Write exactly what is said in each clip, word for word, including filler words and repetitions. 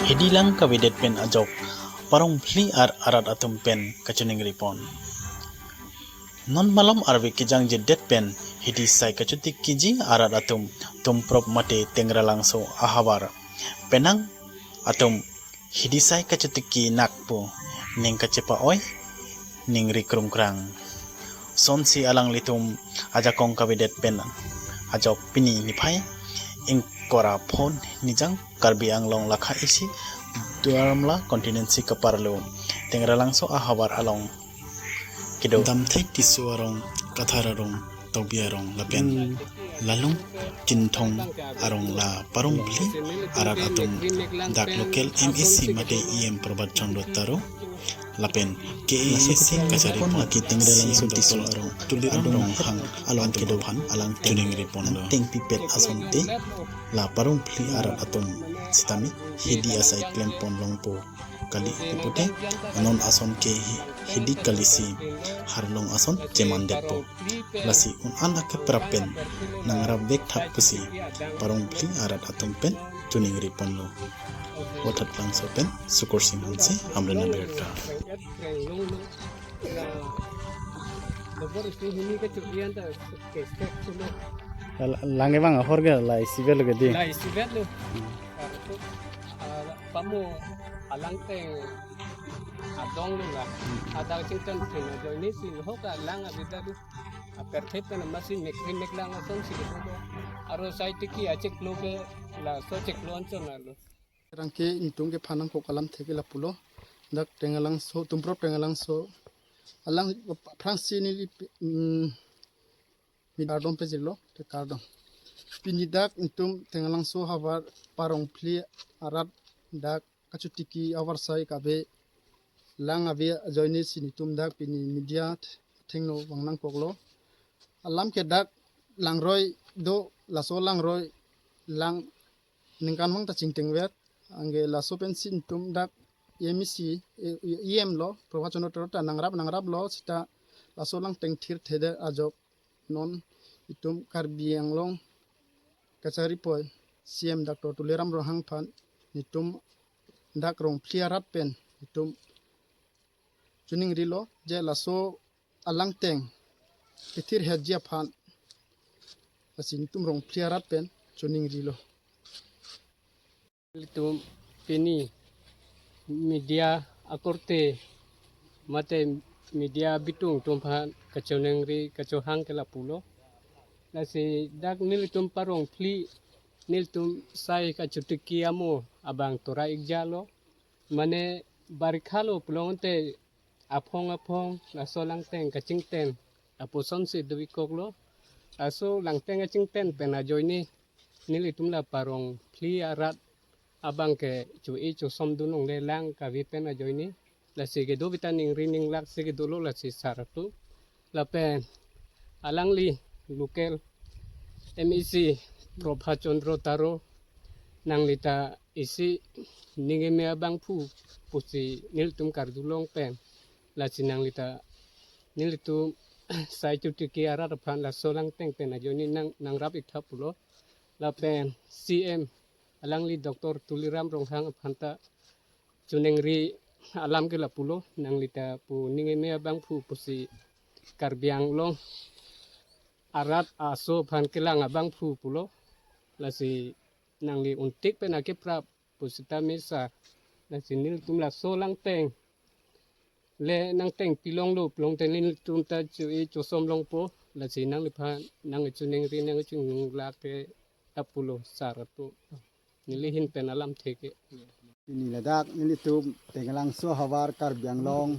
Hidi lang kavedet pen ajok parong phli ar arat atum pen kachiningri pon. Non malom arve kejang jedet pen hidi sai kachotiki ji arat atum Tumprop mate Tengralangso ahavar penang atum hidi sai kachotiki nak pu ning kachepa-oi ningri krungkrang. Sonsi alanglitum ajakong kavedet pen ajok pini niphai ingkoi ra pho nijang Karbi Anglong lakha isi Duar Amla constituency kaparlo Tengralangso ahavar along kedo Damthek Tisso arong, Kathar arong, Tokbi arong lapen Hmm. Lalung Chinthong arong la parong phli arat atum dak local M A C mate E M Prabhat Chandra Taro lapen K A A C kachari pon aki Tengralangso Tisso arong Tuliram Ronghang along kedo aphan alang chiningri ponlo. Tengpipet asonte la parong phli arat atum sitame hidi asai klem pon longpo kali pute non ason ke hi- hidi kalisi harlong ason chemandetpo. Lasi un-an akeprap pen nangrap vek thap pusi parong phli arat atum pen chiningri ponlo. Vothatlangso pen Sukursing Hanse, Amrena Birta. Lang-, langke bang ahor ke la isi vet lo ke di. La isi vet lo. Hmm. Ah, pamo alangteng adong lo la. Hmm. Adang chingtan pin ajoine si ho ka lang abida lo. Aperthe pen masi mekri meklang asonsi lo. Aro sai tiki achiklo ke laso chiklo anchot lo. Rangke ingtung kephan nangkok alamthe ke lapulo. Dak Tengralangso, Tumprop Tengralangso. Alang aphrangsi neli, mm, mi kardom pejirlo, te kardom. Pini dak ingtung Tengralangso ahavar parong phli arat dak kachotiki ahavar sai kave lang ave ajoine si netum dak pini media athengno vang nangkoklo. Alam ke dak langroi do, laso langroi lang ningkan vang ta chingteng vet. Anke laso pensi netum dak E M A C, E M lo, Prabhat Chandra Taro ta nangrap nangraplo sita laso lang tengthir thedet ajok non itum Karbi Anglong kachari pon C M Doctor Tuliram Ronghang aphan netum dak rong phli arat pen netum chiningrilo je laso alangteng kethir hetji aphan lasi netum rong phli arat pen chiningrilo. Ilitum pini media akorte mate media bitung atum aphan kachiningri kachohang ke lapulo. Lasi dak nelitum parong phli nelitum sai kachotiki amo abang tora ikjalo. Mane barikha lo pulote aphong aphong laso langteng kachingten apusonsi dovikoklo. Laso langteng kachingten pen ajoine nelitum la parong phli arat abang ke cho-e chosom dun longle lang kave pen ajoine. Lasi kedo bita ningri ninglak si kedolo lasi sar atum. Lapen alangli local M A C Prabhat Chandra Taro nangli ta isi ning eme abangphu pusi nelitum karjulong pen lasi nangli ta nelitum sai chotiki arat aphan laso langteng pen ajoine nang nangrap iktha pulo. Lapen C M alangli Doctor Tuliram Ronghang aphan ta chiningri alam ke lapulo, nangli ta pu ning eme abangphu pusi Karbi Anglong arat aso aphan kelang abangphu pulo. Lasi nangli untik pen akeprap pusita mesa. Lasi nelitum laso langteng le nangteng pilonglo pulote nelitum ta cho-e chosom longpo. Lasi nangliphan nangchiningri nangchinglak ke lapulo sar atum. Neli ahin pen alamthe ke. Pini ladak nelitum Tengralangso ahavar Karbi Anglong.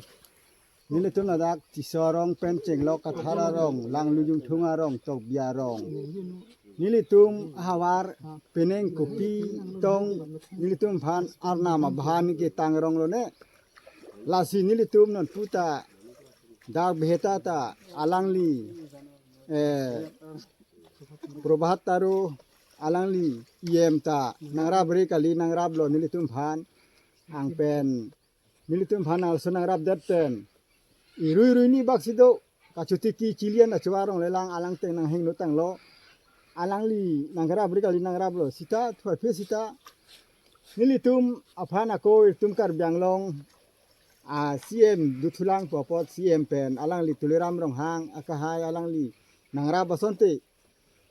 Nelitum ladak Tisso arong pen chenglok Kathar arong, Langlujungthung arong, Tokbi arong. Nelitum ahavar penang kopi tong nelitum aphan arnam abhan ke tang rong lone. Lasi nelitum non puta dak beheta ta alangli, eh, Prabhat Taro alangli E M ta nangrap re kali nangraplo nelitum aphan, ang pen nelitum aphan also nangrapdet pen irui rui ni bak si do kachotiki chilian achowa rong lelang alangteng nanghingno tanglo. Alangli nangrap re kali nangraplo sita thua phe sita Nelitum aphan ako itum Karbi Anglong a C M dothulang pu apot C M pen alangli Tuliram Ronghang akehai alangli nangrap asonte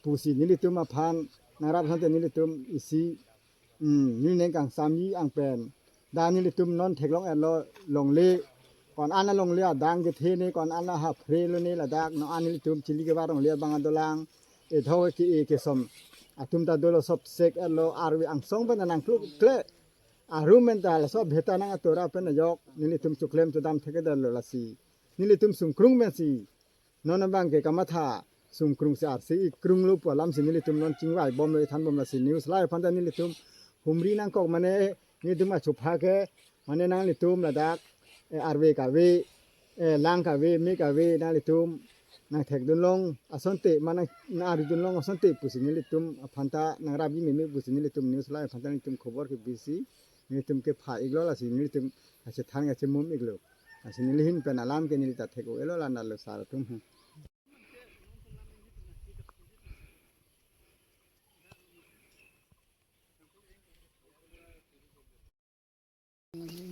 pusi nelitum aphan nangrap asonte nelitum isi, hmm, neli neng kangsam-i ang pen. Dak nelitum non theklong-etlo longle. Ko-an an longle adang kethe ne, ko-an an ha phre lo ne ladak, non an nelitum chili kevar longle abang adolang. Edho ke-e kesom atum ta dolo sop sek-etlo, arve angsong pen nangkluk kle. Arum pen ta laso bheta nang atora pen ajok nelitum choklem chodam thekdetlo lasi. Nelitum sungkrung pensi non abang ke kamatha sungkrung si arsi ikrung lo pu alam si nelitum non chingvai bomlo, ithan bomlo lasi news live aphan ta nelitum humri nangkok mane nelitum achupha ke mane nanglitum ladak, eh, arve kave, eh, lang kave, me kave nanglitum nangthekdun long asonte, mane nang-aridun long asonte pusi nelitum aphan ta nangrap-i meme pusi nelitum news live aphan ta nelitum khobor kebi si nelitum kepha-iklo lasi nelitum kachethan kachemum-iklo. Lasi neli ahin pen alam ke neli ta thek-o-etlo, la nalo sar atum. Hmm.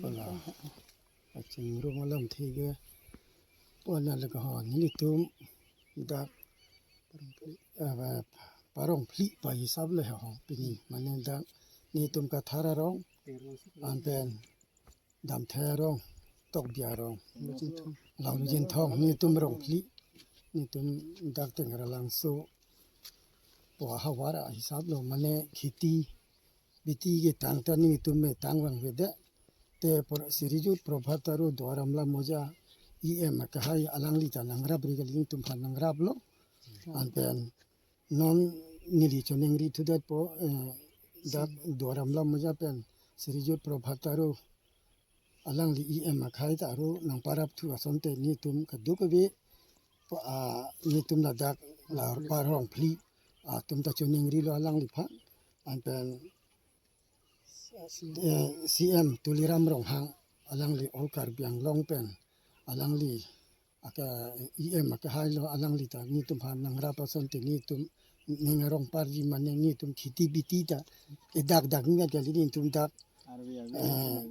Pala, achingrum alam thige pona le ho nelitum dak, ah, parong phli pa hisab le ho pini, mane dak nelitum Kathar arong, an pen Damthai arong, Tokbi arong, Laulu Jinthong, nelitum rong phli, nelitum dak Tengra Langso pu ahavar ahisab lo, mane kheti biti ketang ta nelitum me tang vangvedet. Te por Srijut Prabhat Taro Duar Amla Moja E M akehai alangli ta nangrap ri kali, nelitum aphan nangraplo. An pen non neli choningri thudet po, eh, dak Duar Amla Moja pen Srijut Prabhat Taro alangli E M akehai ta aro nangparap thu asonte nelitum kadokave, ah, nelitum ladak la parong phli atum ta choningrilo alangliphan. An pen, eh, C M Tuliram Ronghang alangli all Karbi Anglong pen alangli aka E M akehai lo, alangli ta nelitum aphan nangrap asonte nelitum ning arong parji mane nelitum kheti biti ta edak dak ngat kali, nelitum dak, eh,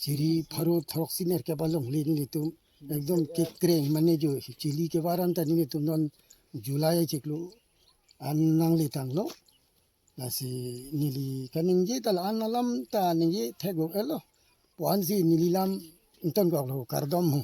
chiri pharo throk siner ke balong le nelitum ekdom kekreng mane jo chili kevar an ta nelitum non July achiklo an nangle tanglo. Lasi neli kaningje ta la-an alam ta ningje thek-o-etlo. Puan si neli lam ington koklo, kardom ho.